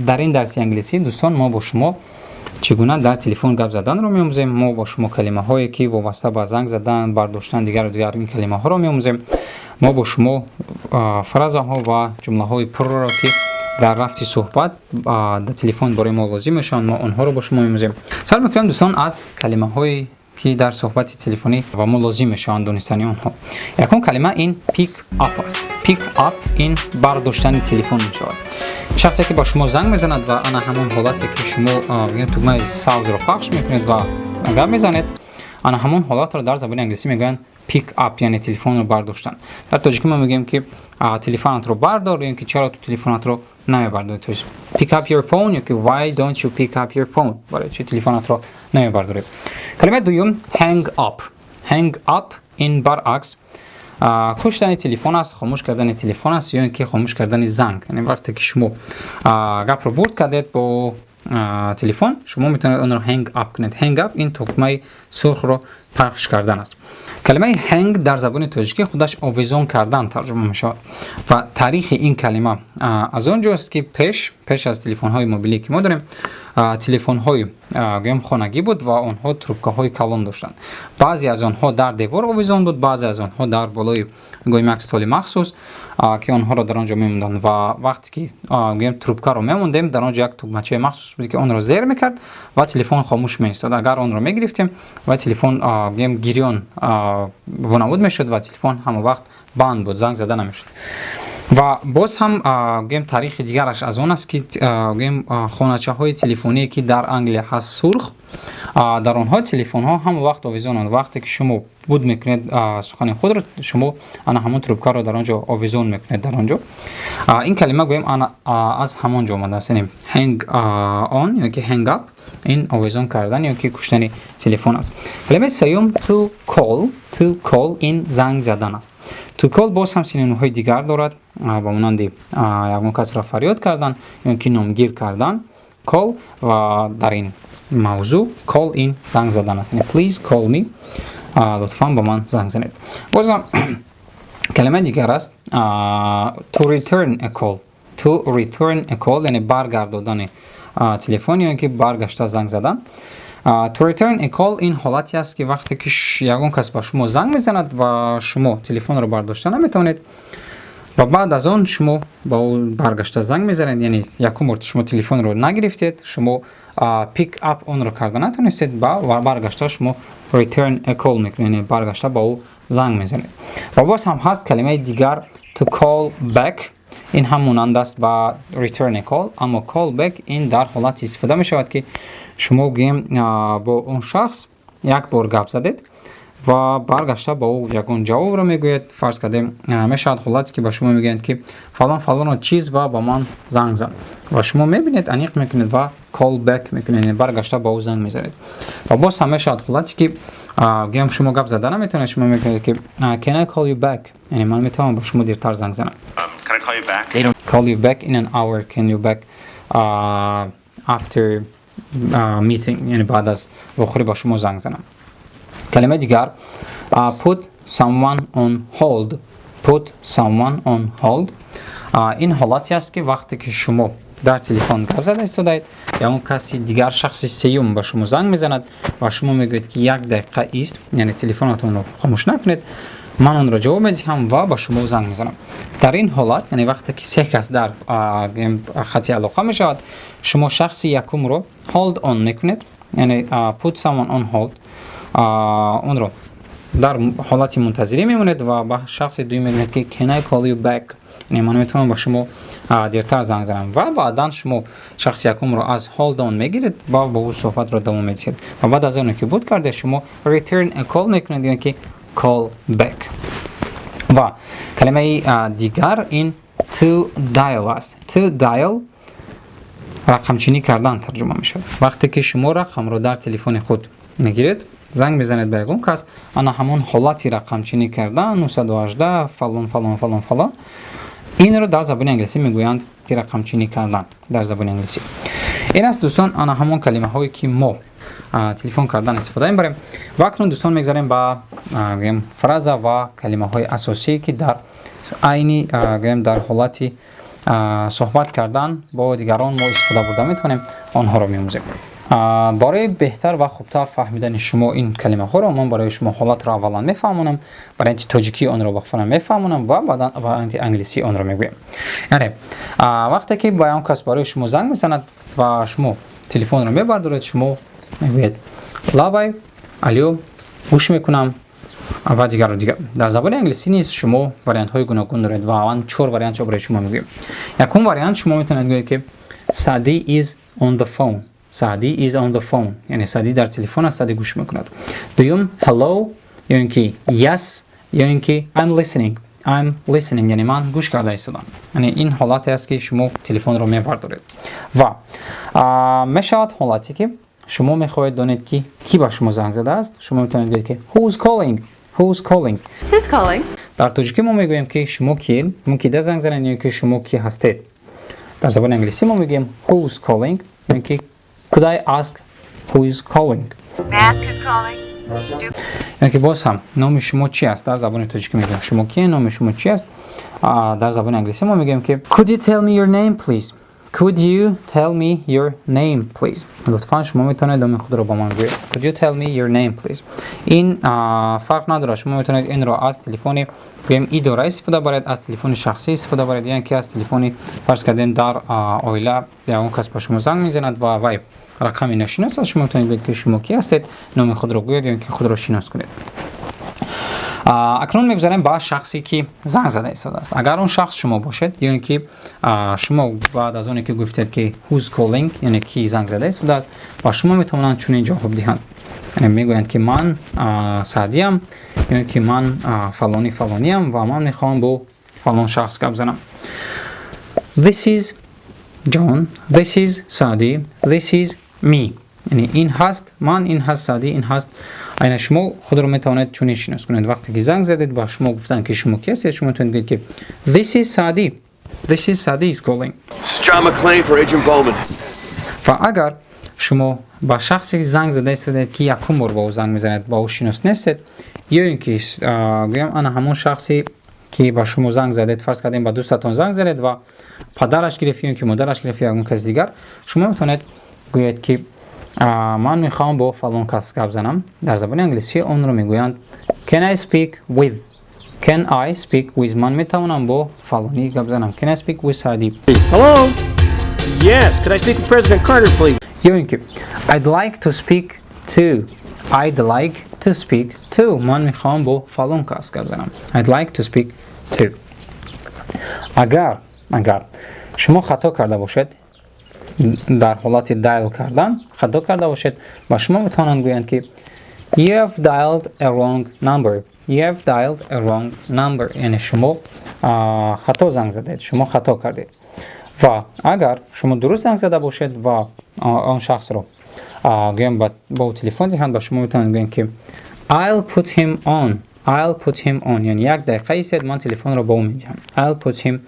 Дар ин дарси англисӣ, дӯстон, мо бо шумо чӣ гуна дар телефон гап заданро меомӯзем. Мо бо шумо калимаҳое, ки вобаста ба занг задан, бардоштан, дигару дигар, ин калимаҳоро меомӯзем. Мо бо шумо фразаҳо ва ҷумлаҳои пурраро, ки дар рафти суҳбат дар телефон барои мо лозим мешаванд, мо онҳоро бо шумо меомӯзем. Сар мекунем, дӯстон, аз калимаҳое, ки дар суҳбати телефонӣ ба мо лозим мешаванд донистани онҳо. Якум калима ин pick up аст. Pick up ин бардоштани телефон мешавад. Шахсе, ки ба шумо занг мезанад ва ана ҳамон ҳолате, ки шумо тугмаи сабзро пахш мекунед ва гап мезанед, ана ҳамон ҳолатро дар забони англисӣ мегӯянд pick up, яъне телефонро бардоштан. Дар тоҷикӣ мо мегӯем, ки телефонатро бардор ё ки чаро ту телефонатро намебардорӣ, то pick up your phone ё ки why don't you pick up your phone, барои чи телефонатро намебардорӣ. Калимаи дуюм hang up. Hang up ин баръакс куштани телефон аст, хомӯш кардани телефон аст ё ин ки хомӯш кардани занг. Яъне вақте ки шумо гапро бурд кардед бо телефон, шумо метавонед онро hang up кунед. Hang up ин тугмаи сурхро пахш кардан аст. Калимаи hang дар забони тоҷикӣ худаш овезон кардан тарҷума мешавад ва таърихи ин калима аз он ҷост, ки пеш аз телефонҳои мобилие, ки мо дорем, телефонҳои, гӯем, хонагӣ буд ва онҳо трубкаҳои калон доштанд. Баъзе аз онҳо дар девор овезон буд, баъзе аз онҳо дар болои, гӯем, як столи махсус, ки онҳоро дар он ҷо мемонданд. Ва вақте ки, гӯем, трубкаро мемондем, дар он ҷо як тугмачаи махсус буд, ки онро зер мекард ва телефон хомӯш меистод. Агар онро мегирифтем ва телефон, гӯем, гирён вонамуд мешуд ва телефон ҳама вақт банд буд, занг зада намешуд. Ва боз ҳам, гӯем, таърихи дигараш аз он аст, ки, гӯем, хоначаҳои телефоние, ки дар Англия ҳаст, сурх, дар онҳо телефонҳо ҳама вақт овезонанд. Вақте ки шумо буд мекунед сухани худро, шумо ана ҳамон трубкаро дар он ҷо овезон мекунед. Дар он ҷо ин калима, гӯем, ана аз ҳамон ҷо омадааст. Яъне hang on ё ки hang up ин овезон кардан ё ки куштани телефон аст. Калимаи сеюм to call. To call ин занг задан аст. To call боз ҳам синонимҳои дигар дорад, ба монанди ягон касро фарёд кардан ё ки номгир кардан call. Ва дар ин мавзӯъ call ин занг задан аст, яъне please call me, лутфан ба ман занг занед. Бозам калимаи дигар аст to return a call. To return a call яъне баргардодани телефон ё ки баргашта занг задан. To return a call ин ҳолате аст, ки вақте ки ягон кас ба шумо занг мезанад ва шумо телефонро бардошта наметавонед ва баъд аз он шумо ба ӯ баргашта занг мезанед. Яъне якум бор шумо телефонро нагирифтед, шумо pick up онро карда натавонистед ва баргашта шумо return a call мекунед, яъне баргашта ба ӯ занг мезанед. Ва боз ҳам ҳаст калимаи дигар to call back. Ин ҳам монанд аст ба return a call, аммо call back ин дар ҳолати истифода мешавад, ки шумо, гӯем, бо он шахс як бор гап задед ва баргашта ба ӯ ягон ҷавобро мегӯяд. Фарз кардем, мешавад ҳолате, ки ба шумо мегӯянд, ки фалон фалоно чиз ва ба ман занг зан, ва шумо мебинед, аниқ мекунед ва call back мекунед, яъне баргашта ба ӯ занг мезанед. Ва боз ҳам мешавад ҳолате, ки, гӯем, шумо гап зада наметавонед, шумо мегӯед, ки can I call you back, яъне ман метавонам ба шумо дертар занг занам. Can I call you back? They don't Call you back in an hour, can you back after meeting, яъне баъд аз вохӯрӣ ба шумо занг занам. Калимаи дигар put someone on hold. Put someone on hold ин ҳолате аст, ки вақте ки шумо дар телефон гап зада истодаед, ягон каси дигар, шахси сеюм ба шумо занг мезанад ва шумо мегӯед, ки як дақиқа ист, яъне телефонатонро хомӯш накунед, ман онро ҷавоб медиҳам ва ба шумо занг мезанам. Дар ин ҳолат, яъне вақте ки се кас дар гӯем, хати алоқа мешавад, шумо шахси якумро hold on мекунед, яъне put someone on hold, онро дар ҳолати мунтазирӣ мемонед ва ба шахси дуюм мегӯед, ки can I call you back, яъне ман метавонам ба шумо дертар занг занам. Ва баъдан шумо шахси якумро аз hold on мегиред ва бо ӯ суҳбатро давом медиҳед ва баъд аз оне ки буд карде, шумо return a call мекунед ё ки call back. Ва калимаи дигар ин to dial аст. To dial рақамчинӣ кардан тарҷума мешавад. Вақте ки шумо рақамро дар телефони худ мегиред, занг мезанед ба ягон кас, ана ҳамон ҳолати рақамчинӣ кардан, 918 фалон фалон фалон фалон, инро дар забони англисӣ мегӯянд, ки рақамчинӣ кардан дар забони англисӣ. Ин аст, дӯстон, ана ҳамон калимаҳое, ки мо телефон кардан истифода мебарем. Ва акнун, дӯстон, мегзарем ба, гӯем, фраза ва калимаҳои асосие, ки дар айни, гӯем, дар ҳолати Суҳбат кардан бо дигарон мо истифода бурда метавонем, онҳоро меомӯзем. Барои беҳтар ва хубтар фаҳмидани шумо ин калимаҳоро ман барои шумо ҳолатро аввалан мефаҳмонам, варианти тоҷикии онро бахфана мефаҳмонам ва баъдан варианти англисии онро мегӯям. Яъне вақте ки ба он кас барои шумо занг мезанад ва шумо телефонро мебардоред, шумо мегӯед: «Лабай, алё, гӯш мекунам» ва дигару дигар. Дар забони англисӣ низ шумо вариантҳои гуногун доред ва ман чор вариантро барои шумо мегӯям. Якум вариант: шумо метавонед гӯед, ки «Саъди is on the phone». «Саъди is on the phone», яъне Саъди дар телефон аст, Саъди гӯш мекунад. Дуюм: «Hello» ё ин ки «Yes» ё ин ки «I'm listening». «I'm listening», яъне ман гӯш карда истодам. Яъне ин ҳолате аст, ки шумо телефонро мебардоред. Ва мешавад ҳолате, ки шумо мехоҳед донед, ки кӣ ба шумо занг задааст. Шумо метавонед гӯед, ки «Who's calling?» «Who's calling?» Who's calling? Дар тоҷикӣ мо мегӯем, ки шумо ки, мо кида занг занед ё ки шумо ки ҳастед. Дар забони англисӣ мо мегӯем «Who's calling?» ё ки «Could I ask who is calling?» May I ask who's calling? Do Ё ки боз ҳам номи шумо чи аст? Дар забони тоҷикӣ мегӯем шумо ки, номи шумо чи аст. Дар забони англисӣ мо мегӯем, ки «Could you tell me your name, please?» «Could you tell me your name, please?» Лутфан шумо метавонед номи худро ба ман гӯед. «Could you tell me your name, please?» Ин фарқ надорад, шумо метавонед инро аз телефони, гӯем, идора истифода баред, аз телефони шахсӣ истифода баред ё ки аз телефони, фарз кардем, дар оила ягон кас ба шумо занг мезанад ва вай рақами ношинос аст, шумо метавонед гӯед, ки шумо ки ҳастед, номи худро гӯед ё ки худро шинос кунед. Акнун мегузарем ба шахсе, ки занг зада истодааст. Агар он шахс шумо бошед ё ин ки шумо баъд аз оне ки гуфтед, ки «Who's calling?», яъне ки занг зада истодааст, ба шумо метавонанд чунин ҷавоб диҳанд, яъне мегӯянд, ки ман Саъдиям ё ин ки ман фалони фалониям ва ман мехоҳам бо фалон шахс гап занам. «This is John», «This is Saadi», «This is me», яъне ин ҳаст ман, ин ҳаст Саъдӣ, ин ҳаст. Айна шумо худро метавонед чунин шинос кунед. Вақте ки занг задед, ба шумо гуфтанд, ки шумо ки ҳастед, шумо метавонед гӯед, ки «This is Saadi», «This is Saadi is calling». This is John McClane for Agent Bowman. Ва агар шумо ба шахсе занг зада истодаед, ки якум бор ба ӯ занг мезанед, ба ӯ шинос нестед, ё ин ки гӯям, ана ҳамон шахсе, ки ба шумо занг задед, фарз кардем, ба дӯстатон занг задед ва падараш гирифт ё ин ки модараш гирифт ё ягон каси дигар, шумо метавонед гӯед, ки ман мехоҳам бо фалон кас гап занам. Дар забони англисӣ онро мегӯянд «Can I speak with?». «Can I speak with?» Ман метавонам бо фалонӣ гап занам? «Can I speak with Saadi?» Hello? Yes, could I speak with President Carter, please? Ё ин ки «I'd like to speak to». «I'd like to speak to», ман мехоҳам бо фалон кас гап занам. «I'd like to speak to». Агар шумо хато карда бошед, дар ҳолати dial кардан хато карда бошед, ба шумо метавонанд гӯянд, ки «You have dialed a wrong number». «You have dialed a wrong number», яъне шумо хато занг задед, шумо хато кардед. Ва агар шумо дуруст занг зада бошед ва он шахсро, гӯям, ба ӯ телефон диҳанд, ба шумо метавонанд гӯянд, ки «I'll put him on». «I'll put him on», яъне як дақиқа истед, ман телефонро ба ӯ медиҳам. «I'll put him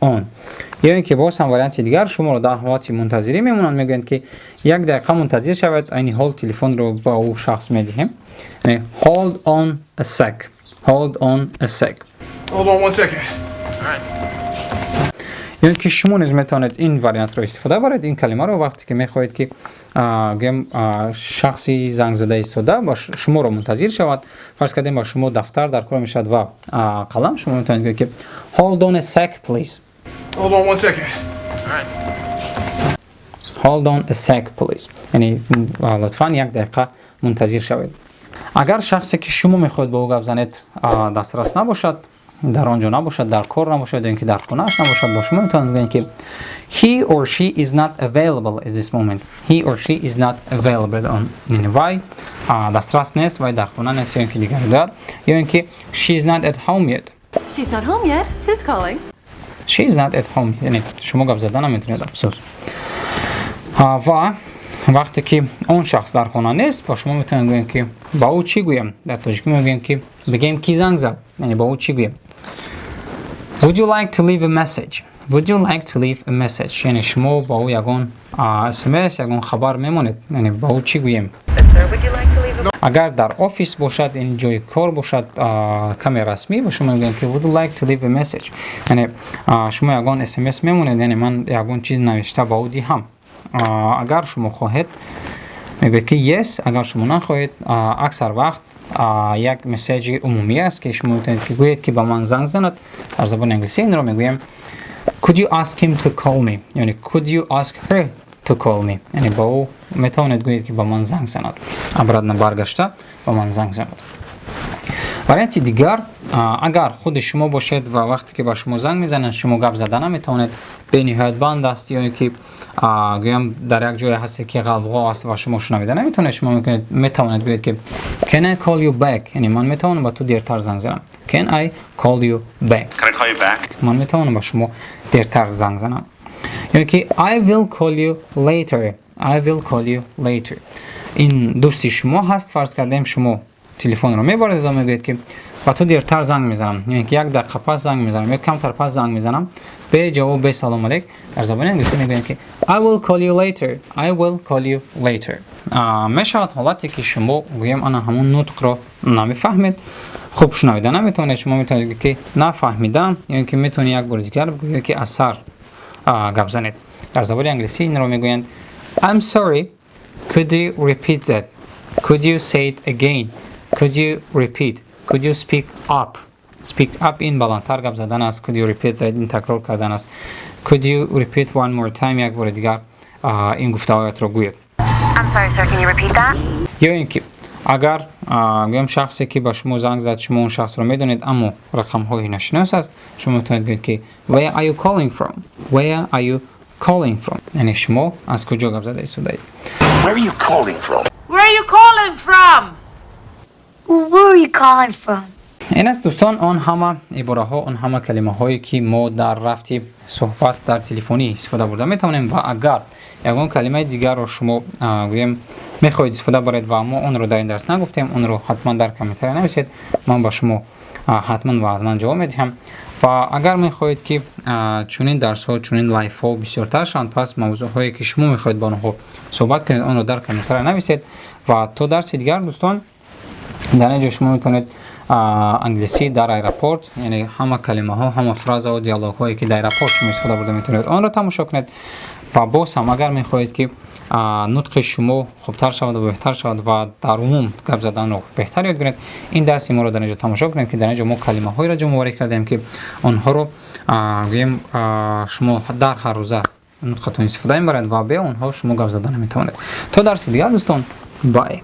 on». Ё ин ки боз ҳам варианти дигар: шуморо дар ҳолати мунтазирӣ мемонанд, мегӯянд, ки як дақиқа мунтазир шавед, айни ҳол телефонро ба ӯ шахс медиҳем. Яъне «Hold on a sec». «Hold on a sec». Hold on one second. Ё ин ки шумо низ метавонед ин вариантро истифода баред, ин калимаро, вақте ки мехоҳед, ки гӯем, шахси зангзада истода ба шуморо мунтазир шавад. Фарз кардем, ба шумо дафтар дар кор мешавад ва қалам, шумо метавонед гӯед, ки «Hold on a sec, please». Hold on one second. «Hold on a sec, please», яъне лутфан як дақиқа мунтазир шавед. Агар шахсе, ки шумо мехоҳед бо ӯ гап занед, дастрас набошад, дар он ҷо набошад, дар кор набошад ё ин ки дар хонааш набошад, бо шумо метавонанд гӯянд, ки «He or she is not available at this moment». «He or she is not available on», яъне вай дастрас нест, вай дар хона нест ё ин ки дигар дигар, ё ин ки «She is not at home yet». She's not home yet. Who's calling? «She is not at home», яъне шумо гап зада наметавонед, афсӯс. Ва вақте ки он шахс дар хона нест, ба шумо метавонанд гӯянд, ки ба ӯ чӣ гӯям? Дар тоҷикӣ мегӯем, ки бигӯем, ки занг зад, яъне ба ӯ чӣ гӯем? «Would you like to leave a message?» «Would you like to leave a message?» Яъне шумо ба ӯ ягон смс, ягон хабар мемонед, яъне ба ӯ чӣ гӯем? Sir, would you like to leave Агар дар офис бошад, ин ҷои кор бошад, каме расмӣ, ба шумо мегӯянд, ки "Would you like to leave a message?" Яъне шумо ягон смс мемонед, яъне ман ягон чиз навишта ба ӯ диҳам. Агар шумо хоҳед, мегӯяд, ки yes. Агар шумо нахоҳед, аксар вақт як месседжи умумӣ аст, ки шумо метавонед, ки гӯед, ки ба ман занг занад. Дар забони англисӣ инро мегӯем "Could you ask him to call me?" Яъне "Could you ask her to call me?" Яъне ба ӯ метавонед гӯед, ки ба ман занг занад, обратно баргашта ба ман занг занад. Варианти дигар, агар худи шумо бошед ва вақте ки ба шумо занг мезананд, шумо гап зада наметавонед, бениҳоят банд аст ё ин ки гӯям, дар як ҷое ҳастед, ки ғавғо аст ва шумо шунавида наметавонед, шумо метавонед гӯед, ки "Can I call you back?" Яъне ман метавонам ба ту дертар занг занам. Can I call you back? Can I call you back? Ман метавонам ба шумо дертар занг занам. Ё ки I will call you later. I will call you later. Ин дӯсти шумо ҳаст, фарз кардем, шумо телефонро мебаред ва мегӯед, ки ба ту дертар занг мезанам, ё ки як дақиқа пас занг мезанам ё камтар пас занг мезанам. Бе ҷавоб, бе салом алейк, дар забони англисӣ мегӯем, ки I will call you later. I will call you later. Мешавад ҳолате, ки шумо, гӯем, ана ҳамон нутқро намефаҳмед, хуб шунавида наметавонед. Шумо метавонед, ки нафаҳмидам ё ки метавонед як бори дигар бигӯед, ки аз сар гап занед. Дар забони англисӣ инро мегӯянд "I'm sorry, could you repeat that?" Could you say it again? Could you repeat? Could you speak up? Speak up ин баландтар гап задан аст. Could you repeat that ин такрор кардан аст. Could you repeat one more time? Як бори дигар ин гуфтаҳоятро гӯед. I'm sorry, sir. Can you repeat that? Ё ин ки агар, гӯям, шахсе, ки ба шумо занг зад, шумо он шахсро медонед, аммо рақамҳои ношинос аст, шумо метавонед гӯед, ки "Where are you calling from?" Where are you calling from? Яъне шумо аз куҷо гап зада истодаед? Where are you calling from? Where are you calling from? Where are you calling from? Ин аст, дӯстон, он ҳама ибораҳо, он ҳама калимаҳое, ки мо дар рафти суҳбат дар телефонӣ истифода бурда метавонем. Ва агар ягон калимаи дигарро шумо, гӯем, мехоҳед истифода баред ва мо онро дар ин дарс нагуфтем, онро ҳатман дар комментария нависед, ман ба шумо ҳатман ва ҳатман ҷавоб медиҳам. Ва агар мехоҳед, ки чунин дарсҳо, чунин лайфҳо бисёртар шаванд, пас мавзӯъҳое, ки шумо мехоҳед ба онҳо суҳбат кунед, онро дар комментария нависед. Ва то дарси дигар, дӯстон. Дар ин ҷо шумо метавонед англисӣ дар аэропорт, яъне ҳама калимаҳо, ҳама фразао, диалогҳое, ки дар аэропорт шумо истифода бурда метавонед, онро тамошо кунед. Ва боз ҳам, агар мехоҳед, ки нутқи шумо хубтар шавад ва беҳтар шавад ва дар умум гап заданро беҳтар ёд гиред, ин дарси моро дар ин ҷо тамошо кунед, ки дар ин ҷо мо калимаҳоеро ҷамъоварӣ кардем, ки онҳоро, гӯем, шумо дар ҳар рӯза нутқатон истифода мебаред ва бе онҳо шумо гап зада наметавонед. То дарси дигар, дӯстон, bye.